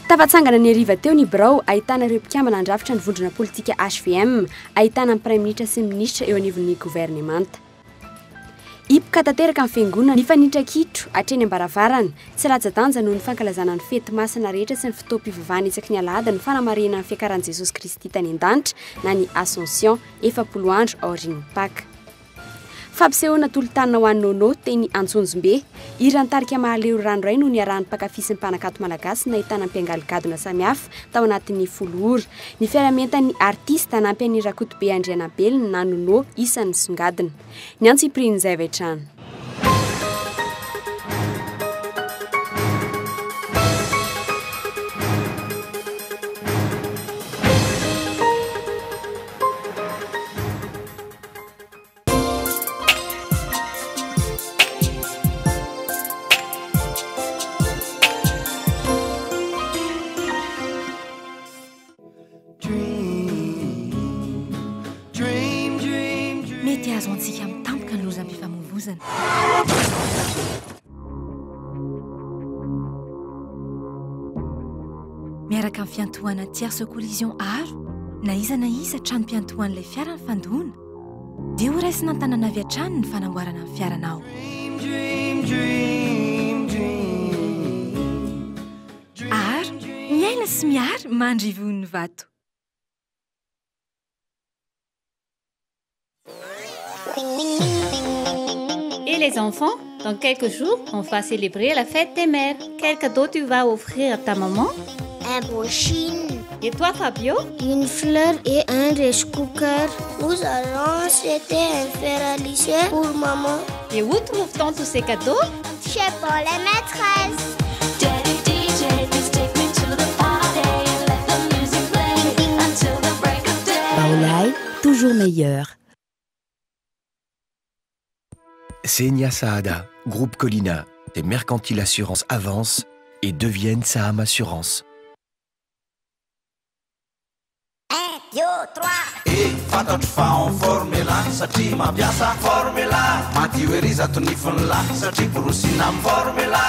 Tafatsangana ny hariva teo ny birao ahitana ireo mpikambana handrafitra ny vondrona politika hvm, ahitana ny praiminisitra sy ny minisitra eo anivon'ny governemanta. Hipoka tanteraka ny fiangonana, nifanitra kitro hatreny am-baravarana. Tsy latsa-danja noho ny fankalazana ny fety masina rehetra sy ny fotoam-pivavahana isaky ny alahady ny fanamarihana ny fiakaran'i Jesosy Kristy tany an-danitra na ny Ascension, 40 andro aorian'ny Paka. Fampisehoana tolo-tanana ho an'i Nono teny Antsonjombe. Hiran'ny tarika Mahaleo Ranoray no niarahan'ny mpankafy sy ny mpanakanto malagasy nahitana mpiangaly gadona samihafa tao anatin'ny folo ora. Ny fiaraha-mientan'ny artista nanampy an'i Rakotobe Andrianabelina na Nono isan'ny nisongadina. Niantso i Prince avy hatrany. Mety hahazo antsika amin'ny tampoka ny lozam-pifamoivoizana. Miaraka amin'ny fiantohana tierce collision aro, na iza na iza tranom-piantohan'ilay fiara nifandona, dia ho raisina an-tanana avy hatrany ny fanamboarana ny fiaranao. Aro, miaina sy mihary mandry ivohon'ny vato. Et les enfants, dans quelques jours, on va célébrer la fête des mères. Quel cadeau tu vas offrir à ta maman Un brushing. Et toi, Fabio Une fleur et un rice cooker. Nous allons acheter un fer à lisser pour maman. Et où trouve-t-on tous ces cadeaux Chez Paul et maîtresse. Baolai, toujours meilleur. Senia Saada, Groupe Colina et Mercantile Assurance avancent et deviennent Saham Assurance. 1, 2, 3. E fantatro fa en forme elah satria mampiasa formula. Madio ery zato nifiny lahy satria borosina am formula.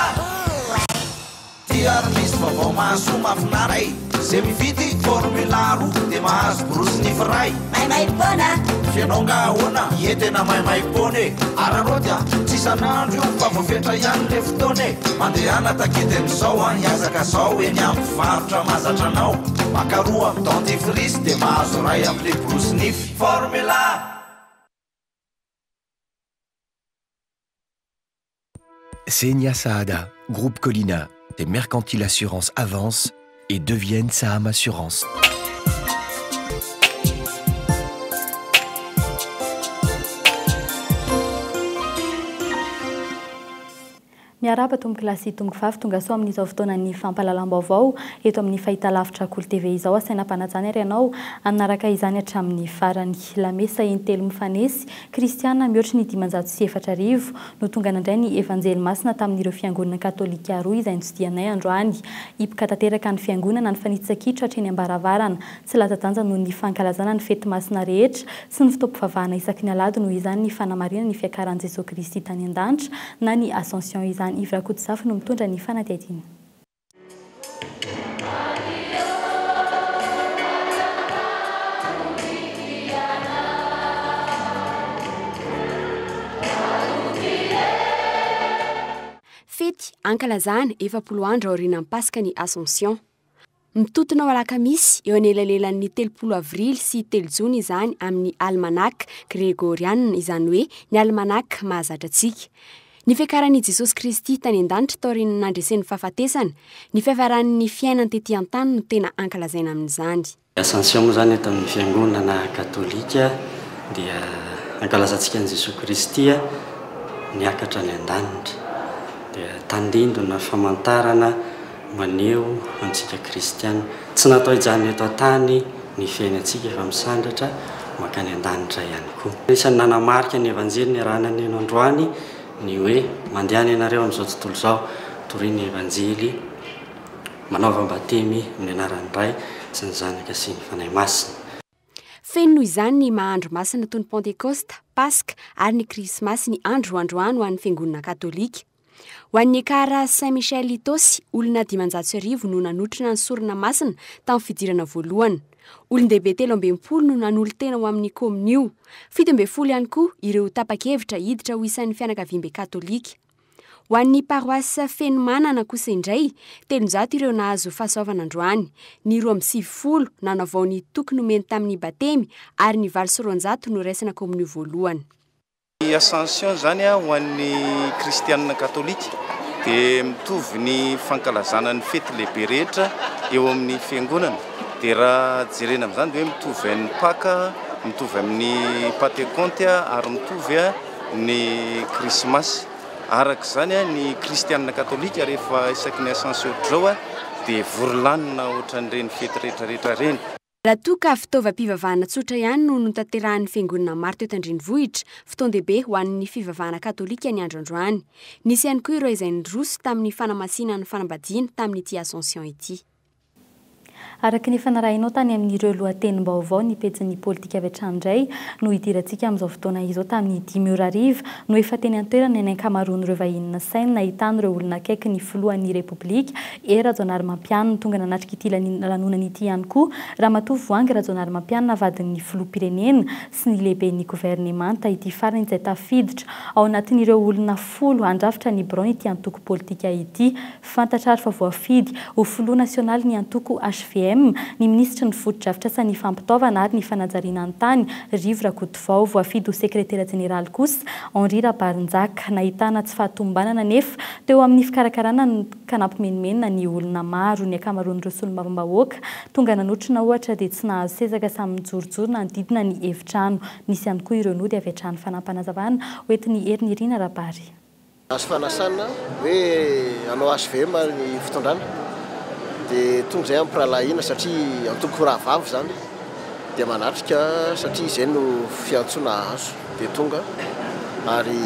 Ty ary misy vaovao mahasoa mahafinara e! Ze mividy formula 2 de mahazo borosy nify ray. Maimaimpoana! F'ianao nga ahoana? Ie tena maimaimpoana e! Araraoty a! Tsy isan'andro io fa voafetra ihany le fotoana e! Mandehana takia dia mizao an! Hiazaka zao eny amin'ny mpivarotra mahazatra anao. Maka roa amin'ny dentifrice dia mahazo ray amin'le borosy nify. Formula! Senia Saada, Groupe Colina et Mercantile Assurance avancent et deviennent Saham Assurance. Miarahaba tompoko lahy sy tompoko vavy tonga soa amin'izao fotoanan'ny fampahalalam-baovao eto amin'ny fahitalavitra Kolo TV izao. Asaina am-panajana ary ianao hanaraka izany hatramin'ny farany. Lamesa intelo mifanesy, kristiana mihoatry ny 4500 no tonga nandray ny Evanjely Masina tamin'ireo fiangonana katolika roa izay notsidihanay androany. Hipoka tanteraka ny fiangonana ny fanitsakitro hatreny am-baravarana. Tsy latsa-danja noho ny fankalazana ny fety masina rehetra sy ny fotoam-pivavahana isaky ny alahady noho izany ny fanamarihana ny fiakaran'i Jesoa Kristy tany an-danitra na ny Ascension izany. Yves Rakotozafy no mitondra ny fanadihadiana. Fety ankalazana 40 andro aorianan'ny Paska ny Ascension. Mitontona ho alakamisy eo anelanelan'ny 30 avrily sy 3 jona izany amin'ny almanaka gregorianina, izany hoe ny almanaka mahazatra antsika. Ny fiakaran'i Jesosy Kristy tany an-danitra taorian'ny nandreseny fahafatesana, ny fiafaran'ny fiainany tetỳ an-tany no tena ankalazaina amin'izany. Ny Ascension moa izany eto amin'ny Fiangonana Katolika dia ankalazantsika an'i Jesoa Kristy niakatra any an-danitra. Dia tandindona famantarana maneho antsika kristiana. Tsy natao hijanona eto an-tany ny fiainantsika fa misandratra mankany an-danitra ihany koa. Anisan'ny nanamarika ny Evanjely niarahana nino androany ny hoe, Mandehana ianareo amin'izao tontolo izao, torio ny Evanjely, manaova batemy amin'ny anaran'ny Ray sy ny Zanaka sy ny Fanahy Masina. Feno noho izany ny maha andro masina toy ny Pantekosta, Paska ary ny Krismasy ny andro androany ho an'ny Fiangonana Katolika. Ho an'ny Ekar Saint Michel Itaosy, olona 1500 no nanotrona ny sorona masina tamin'ny fidirana voalohany. Olon-dehibe 63 no nanolo-tena ho amin'ny kominio. 17 ihany koa ireo tapa-kevitra hiditra ho isan'ny fianakaviambe katolika. Ho an'ny paroasy Fenomanana kosa indray, 300 ireo nahazo fahasoavana androany. Ny 92 nanavao ny toky nomeny tamin'ny batemy ary ny 208 noraisina kominio voalohany. Ny Ascension zany ho an'ny kristianina katolika dia mitovy ny fankalazana ny fety lehibe rehetra eo amin'ny fiangonana. Dia raha jerena amin'izany dia hoe mitovy amin'ny Paka, mitovy amin'ny Pantekonty ary mitovy ny Krismasy. Araka izany ny kristianina katolika rehefa isaky ny Ascension ohatr'izao dia vory lanona ohatran'ireny fety rehetrarehetra ireny. Raha toa ka fitaovam-pivavahana tsotra ihany no notanterahan'ny fiangonana maro teto an-drenivohitra, fotoan-dehibe ho an'ny fivavahana katolika ny andro androany. Nisy ihany koa ireo izay niroso tamin'ny fanamasinana ny fanambadiana tamin'ity Ascension ity. Araka ny fanarahinao tany amin'ireo lohatenim-baovao ny pejin'ny politika avy hatrany indray no hidirantsika amin'izao fotoana izao. Tamin'ny 5 ora hariva no efa teny an-toerana ny ankamaroan'ireo vahiny nasaina nahitana ireo olona akaiky ny filohan'ny Repoblika Hery Rajaonarimampianina. Tonga nanatrika ity lanonana ity ihany koa Ramatoa Voahangy Rajaonarimampianina vadin'ny filoham-pirenena sy ny lehiben'ny governemanta ity farany izay tafiditra ao anatin'ireo olona 10 handrafitra ny biraon'ity antoko politika ity. Fantatra ary fa voafidy ho filoha nasionaly ny antoko HVM, ny minisitry ny fotodrafitrasa ny fampitaovana ary ny fanajariana ny tany, Rivo Rakotovao. Voafidy ho sekretera jeneraly kosa Henri Rabarinjaka. Nahitana tsy fahatomombanana anefa teo amin'ny fikarakarana ny ka nampimenomenona ny olona maro. Ny ankamaroan'ireo solombavambahoaka tonga nanotrona ohatra dia tsy nahazo seza ka samy nijorojoro nanodidina ny efitrano. Nisy ihany koa ireo nody avy hatrany. Fanaampanazavana hoentin'i Herinirina Rabary. Azo fanasana hoe hanao HVM ny fitondrana dia tonga izay am-pirahalahiana satria antoko rahavavy izany dia manatrika satria izay no fiantsoana azo dia tonga ary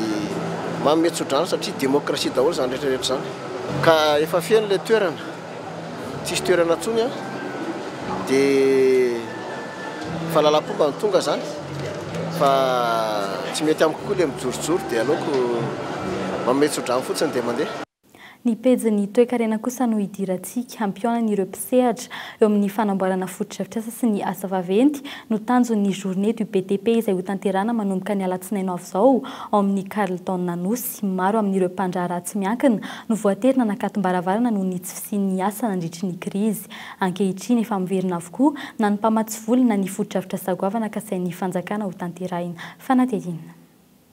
manome tsodrano satria demokrasia daholo izany rehetra rehetra izany ka efa feno ilay toerana. Tsisy toerana intsony an, dia fahalalam-pomba no tonga zany fa tsy mety amiko koa le mijorojoro dia aleoko manome tsodrano fotsiny dia mandeha. Ny pejin'ny toekarena kosa no hidirantsika. Hampihaonana ireo mpisehatra eo amin'ny fanamboarana fotodrafitrasa sy ny asa vaventy no tanjon'ny Journée du BTP izay hotanterahina manomboka ny alatsinainy ho avy izao ao amin'ny Carlton Anosy. Maro amin'ireo mpandraharaha tsy miankina no voatery nanakatom-baravarana noho ny tsy fisian'ny asa nandritry ny krizy. Ankehitriny efa miverina avokoa na ny mpamatsy vola na ny fotodrafitrasa goavana kasain'ny fanjakana hotanterahina. Fanadihadiana.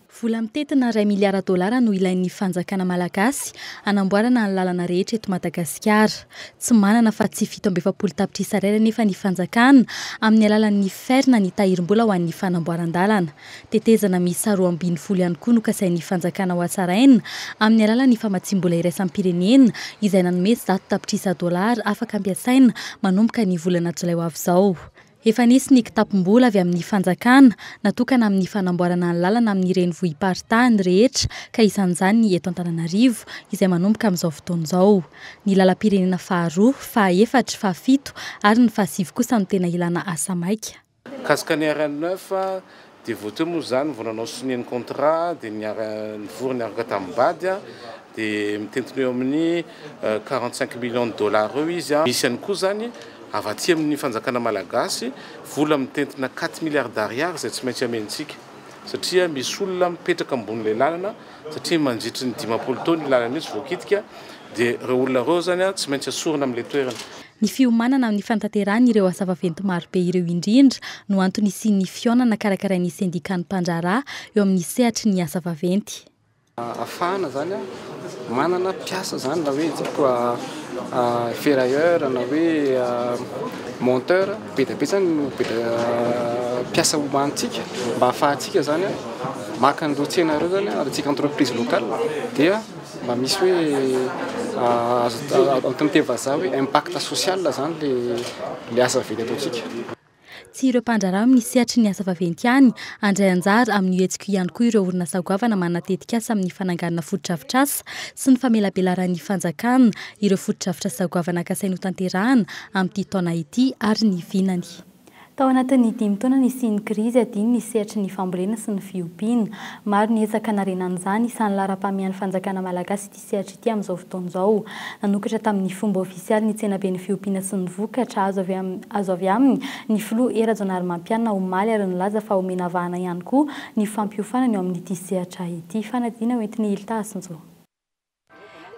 Vola mitentina 1 miliara dolara no ilain'ny fanjakana malagasy hanamboarana ny lalana rehetra eto Madagasikara. Tsy manana fa tsy 47 tapitrisa ariary anefa ny fanjakana amin'ny alalan'ny fer na ny tahirim-bola ho an'ny fanamboaran-dalana. Tetezana miisa 12 ihany koa no kasain'ny fanjakana ho hatsaraina amin'ny alalan'ny famatsiam-bola iraisam-pirenena izay nanome 100 tapitrisa dolara afaka ampiasaina manomboka ny volana jolay ho avy izao. Efa nisy ny kitapom-bola avy amin'ny fanjakana natokana amin'ny fanamboarana ny lalana amin'ny renivohi-paritany rehetra ka isan'izany ny eto Antananarivo izay manomboka amin'izao fotoana izao. Ny lalam-pirenena faharoa, fahaefatra, fahafito ary ny fahasivy kosa no tena ilana asa maika. Mikasika ny RN9 dia vao teo moa izany vao nanao sonia ny contrat dia nivory niaraka tamin'ny bady dia mitentina eo amin'ny 45 millions de dollars eo izy. Misy ihany koa izany avy aty amin'ny fanjakana malagasy vola mitentina 4 milliards d'ariary izay tsy maintsy amentsika satria misy olona mipetraka ambonin'ilay lalana satria mandritry ny 50 taona io lalana io tsy voakitika dia ireo olona ireo izany tsy maintsy asorina amin'ilay toerana. Ny fiomanana amin'ny fanatanterahana ireo asa vaventy marobe ireo indrindra no antony hisian'ny fihaonana karakarain'ny sendikan'ny mpandraharaha eo amin'ny sehatry ny asa vaventy. Ahafahana zany manana mpiasa zany na hoe tsiko ferrailleur na hoe monteur be dia be zany no be mpiasa homanintsika mba ahafahantsika zany maka an'ireo tsena ireo zany ary antsika entreprise locale dia mba misy hoe azo amin'ny teny vazaha hoe impact social zany le asa vaventy ataontsika. Tsy ireo mpandraharaha amin'ny sehatry ny asa vaventy ihany handray anjara amin'io hetsika io ihany koa ireo orinasa goavana manana tetikasa amin'ny fananganana fotodrafitrasa sy ny famelabelaran'ny fanjakana ireo fotodrafitrasa goavana kasainy hotanterahana amin'ity taona ity ary ny vinany. Tao anatin'ny dimy taona nisian'ny krizy, adino ny sehatry ny fambolena sy ny fiompiana. Maro ny ezaka narenan'izany, isan'ny laharam-pahamehan'ny fanjakana malagasy ity sehatra ity amin'izao fotoana izao. Nanokatra tamin'ny fomba ofisialy ny tsenaben'ny fiompiana sy ny vokatra azo avy azo avy aminy ny filoha Hery Rajaonarimampianina omaly ary nilaza fa homena vahana ihany koa ny fampiofanana eo amin'ity sehatra ity. Fanadihadiana hoentin'i Hilta Hasinjo.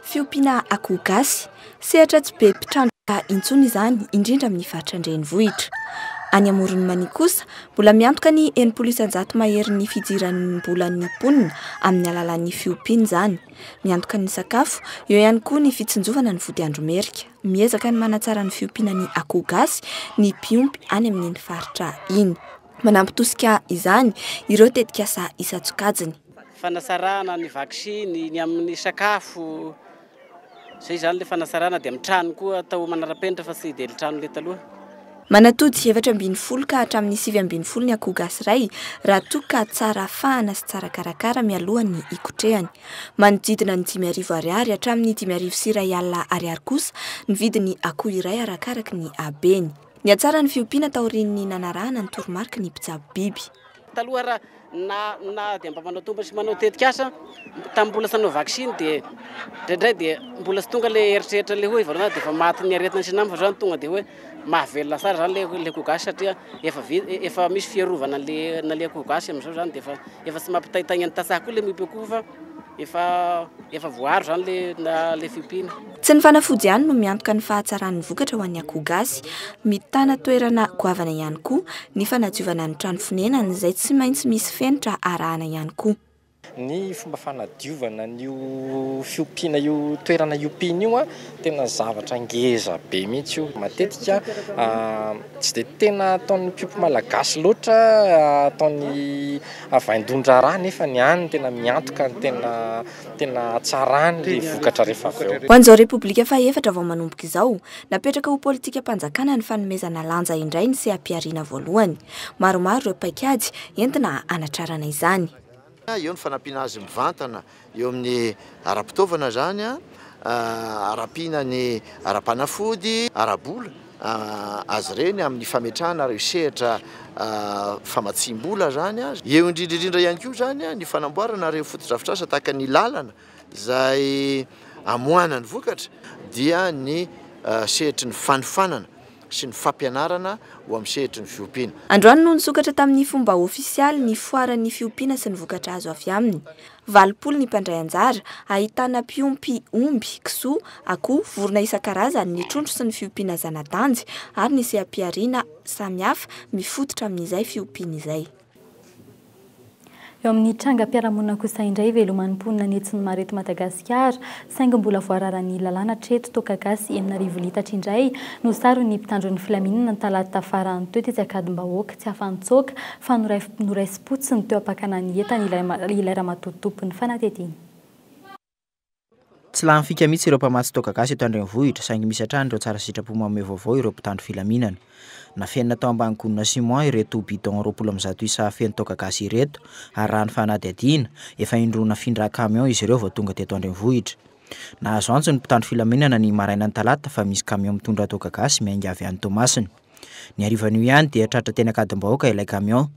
Fiompiana akoho gasy, sehatra tsy be mpitrandraka intsony izany, indrindra amin'ny faritra an-drenivohitra. Any Amoron'i Mania kosa, mbola miantoka ny 60% maherin'ny fidiran'ny mbolan'ny mponina amin'ny alalan'ny fiompiana izany. Miantoka ny sakafo, eo ihany koa ny fitsinjovana ny vodiandro merika. Miezaka ny manatsara ny fiompiana ny akoho gasy ny mpiompy any amin'iny faritra iny. Manampy tosika izany ireo tetikasa isan-tsokajiny. Fanasarahana ny vaksiny, ny amin'ny sakafo, izay izany ilay fanasarahana dia amin'ny trano koa atao manara-penitra fa tsy dia ilay trano ilay taloha. Manatody 14 ka hatramin'ny 19 ny akoho gasy iray raha toa ka tsara fahana sy tsara karakara mialohan'ny hikotrehany. Manodidina ny 5000 ariary hatramin'ny 5100 ariary kosa ny vidin'ny akoho iray arakaraky ny habeny. Nihatsara ny fiompiana taorian'ny nanarahana ny toromariky ny mpitsabo biby. Taloha raha na na dia mba manao tombony sy manao tetikasa, tamin'ny mbola tsy nanao vaksiny dia indraindray dia mbola tsy tonga ilay eritreritra ilay hoe hivarotana dia efa matin'ny aretina sy ny namany fa izao tonga dia hoe mahavelona tsara izany ilay ilay akoho gasy satria efa vi- efa misy fiarovana an'ilay an'ilay akoho gasy amin'izao izany dia efa efa tsy mampitaintaigna ny tantsaha koa ilay miompy akoho fa efa efa voaaro izany ilay na ilay fiompiana. Tsy ny fanafody ihany no miantoka ny fahatsaran'ny vokatra ho an'ny akoho gasy. Mitana toerana goavana ihany koa ny fanadiovana ny trano fonenany izay tsy maintsy misy fenitra arahana ihany koa. Ny fomba fanadiovana an'io fiompiana io toerana iompiana io tena zavatra ngeza be mihitsy io. Matetika tsy dia tena ataon'ny mpiompy malagasy loatra ataony vaindohan-draharaha nefa ny any tena miantoka ny tena Tena hatsarany le vokatra rehefa avy eo. Ho an'izao Repoblika fahefatra vao manomboka izao, napetraka ho politikam-panjakana ny fanomezana lanja indray ny seha-pihariana voalohany. Maromaro ireo paikady entina hanatrarana izany. Eo ny fanampiana azy mivantana eo amin'ny ara-pitaovana izany, ara-piana ny ara-panafody, ara-bola azy ireny amin'ny fametrahana ireo sehatra famatsiam-bola izany. Eo indrindra indrindra ihany koa izany ny fanamboarana ireo fotodrafitrasa tahaka ny lalana izay amoahana ny vokatra dia ny sehatry ny fanofanana sy ny fampianarana ho amin'ny sehatry ny fiompiana. Androany no nisokatra tamin'ny fomba ofisialy ny foaran'ny fiompiana sy ny vokatra azo avy aminy. 80 ny mpandray anjara, ahitana mpiompy omby, kisoa, akoho, vorona isan-karazany, ny trondro sy ny fiompiana zana-danjy ary ny seha-pihariana samihafa mifototra amin'izay fiompiana izay. Eo amin'ny trangam-piarahamonina kosa indray, veloman'ny mponina ny etsy maro eto Madagasikara, saingy mbola voararan'ny lalàna hatreto. Toaka gasy 6000 litatra indray no saron'ny mpitandro ny filaminana ny talata farany teo tetsy Ankadimbahoaka. Tsy afa-nitsoaka fa noraisim-potsiny teo am-pakana ny entany ilay ramatoa tompon'ny fanadihadiana. Tsy lany fika mihitsy ireo mpamatsy toaka gasy eto an-drenivohitra, saingy misy hatrany ireo tsara sitrapo manome vaovao ireo mpitandro filaminana. Nafenina tao ambany gonina ciment ireto bidon 120 isa feno toaka gasy ireto, ary raha ny fanadihadiana, efa indroa nafindra camion izy ireo vao tonga teto an-drenivohitra. Nahazo antso ny mpitandro filaminana ny marainan'ny talata fa misy camion mitondra toaka gasy miainga avy any Toamasina. Ny harivan'io ihany dia tratra teny Ankadimbahoaka ilay camion.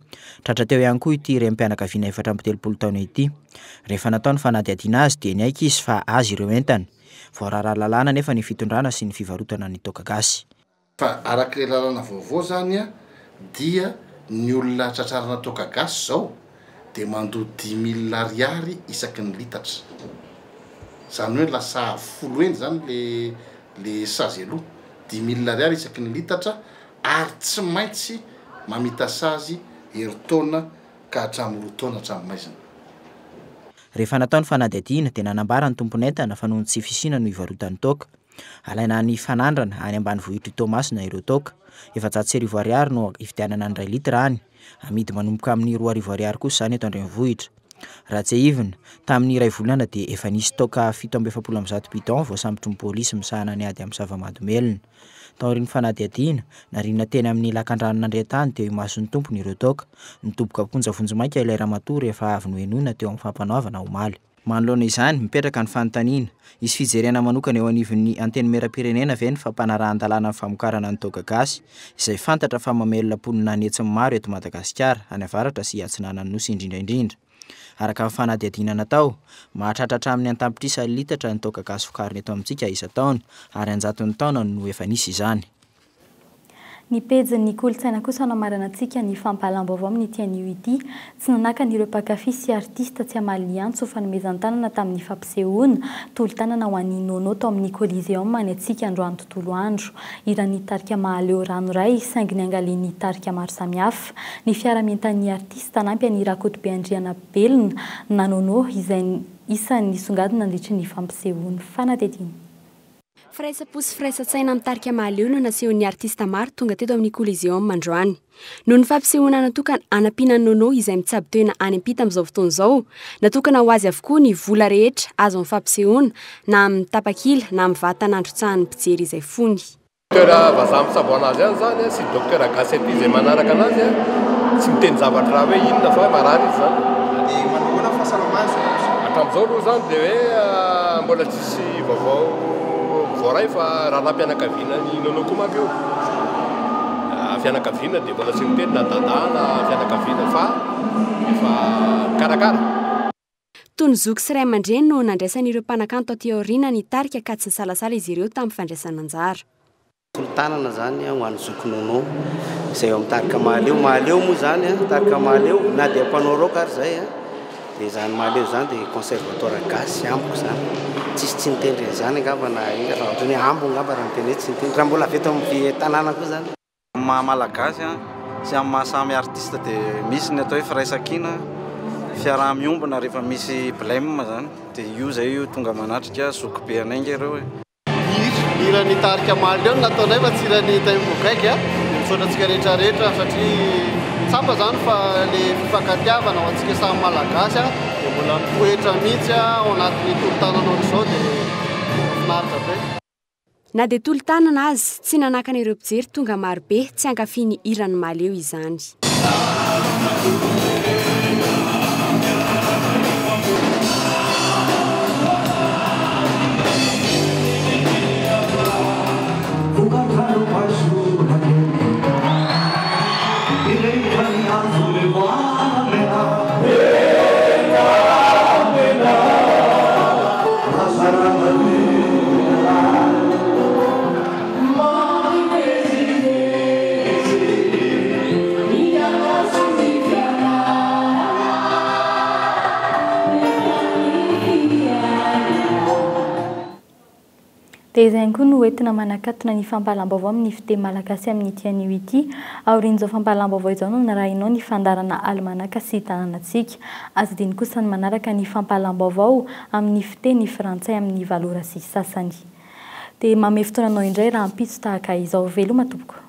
Tratra teo ihany koa ity renim-pianakaviana 34 taona ity. Rehefa natao ny fanadihadiana azy dia niaiky izy fa azy ireo entana. Voarara lalàna anefa ny fitondrana sy ny fivarotana ny toaka gasy. Fa arak'ilay lalàna vaovao zany dia ny olona tratrarana toaka gasy zao dia mandoa dix mille ariary isaky ny litatra. Zany hoe lasa avo folo heny zany le le sazy aloha, dix mille ariary isaky ny litatra ary tsy maintsy mamita sazy herintaona ka hatramin'ny roa taona hatramin'ny maizina. Rehefa natao ny fanadihadiana dia nanambara ny tompon'entana fa noho ny tsy fisiana no ivarotany toaka. Alaina any Fanandrana, any ambanivohitr'i Toamasina ireo toaka. 1400 ariary no ividianana ny iray litre any. Amidy manomboka amin'ny 2000 ariary kosa izany eto an-drenivohitra. Raha tsiahivina, tamin'ny iray volana dia efa nisy toaka 147 bidon voasambotry ny polisy misahana ny ady amin'ny zava-mahadomelina. Taorian'ny fanadihadiana, nariana teny amin'ny lakandranon'Andriantany teo imason'ny tompony ireo toaka. Nidoboka am-ponja vonjimaika ilay ramatoa rehefa avy nohenoina teo amin'ny fampanoavana omaly. Manoloana izany, mipetraka ny fanontaniana, hisy fijerena manokana eo anivon'ny Antenimierampirenena ve ny fampanarahan-dalàna ny famokarana ny toaka gasy, izay fantatra fa mamelona mponina an'hetsiny maro eto Madagasikara, any avaratra sy atsinanan'ny Nosy indrindra indrindra? Araka ny fanadihadiana natao, mahatratra hatramin'ny an-tapitrisa litatra ny toaka gasy vokarina eto amintsika isan-taona, ary an-jatony taona no efa nisy izany. Ny pejin'ny kolontsaina kosa no hamaranantsika ny fampahalam-baovao amin'ity anio ity. Tsy nanakana ireo mpankafy sy artista tsy hamaly ny antso fanomezan-tanana tamin'ny fampisehoana tolo-tanana ho an'i Nono tao amin'ny Coliseum any antsika androany tontolo andro. Hiran'ny tarika Mahaleo ranoray saingy niangalian'ny tarika maro samihafa. Ny fiara-mientan'ny artista hanampy an'i Rakotobe Andrianabelina na Nono izay isan'ny nisongadina nandritry ny fampisehoany fanadihadiana. Firaisam-po sy firaisan-tsaina amin'ny tarika Mahaleo no nasehon'ny artista maro tonga teto amin'ny Coliseum androany. Noho ny fampisehoana natokana hanampiana an'i Nono izay mitsabo tena any am-pita amin'izao fotoana izao, natokana ho azy avokoa ny vola rehetra azo amin'ny fampisehoana na amin'ny tapakila na amin'ny vatana androtsahan'ny mpijery izay fony. Docteur vazaha mitsabo anazy any zany sy docteur gasy aty izay manaraka anazy tsy miteny zavatra hoe inona fa hoe marary izy zany. Dia manao ahoana ny fahasalamany zao? Hatramin'izao aloha zany dia hoe mbola tsisy vaovao voaray fa raharaham-pianakaviana ny Nono koa manko io. Fianakaviana dia mbola tsy niteny na dada na fianakaviana fa efa mikarakara. Toy ny zoky sy ray aman-dreny no nandraisan'ireo mpanakanto aty aoriana ny tarika ka tsy nisalasala izy ireo tamin'ny fandraisana anjara. Tolo-tanana izany ho an'i zoky Nono izay eo amin'ny tarika Mahaleo. Mahaleo moa izany, tarika Mahaleo, na dia mpanao rock ary izay, dia izany Mahaleo izany dia conservatoire gasy amiko izany. Tsisy tsy nitendry an'izany angamba na iza fa ohatran'ny hoe ambo angamba raha miteny hoe tsy nitendry. Raha mbola avy eto amin'ny tanàna koa izany. Amin'ny maha malagasy sy amin'ny maha samy artiste dia misy ny atao hoe firaisankina, fiaraha-miombona rehefa misy blème zany dia io zay io tonga manatrika zokibe anay nge ireo e. Hira, hiran'ny tarika Mahaleo no nataonay fa tsy hiran'ny Taimbo Gaigy a! Dia misaotra antsika rehetra rehetra satria tsapa zany fa le fifankatiavana ho antsika samy malagasy a dia mbola mitoetra mihitsy ao anatin'ny tolo-tanana ohatr'izao dia mahafinaritra be. Na dia tolo-tanana aza, tsy nanakana ireo mpijery tonga marobe tsy hankafy ny hiran'ny Mahaleo izany. Dia izay ihany koa no entina manakatona ny fampahalam-baovao amin'ny fiteny malagasy amin'ity anio ity. Aorian'izao fampahalam-baovao izao no narahinao ny fandaharana Alimanaka sy Tanànantsika. Aza adino kosa ny manaraka ny fampahalam-baovao amin'ny fiteny frantsay amin'ny valo ora sy sasany. Dia mamehy fotoana anao indray rahampitso tahaka izao. Veloma tompoko.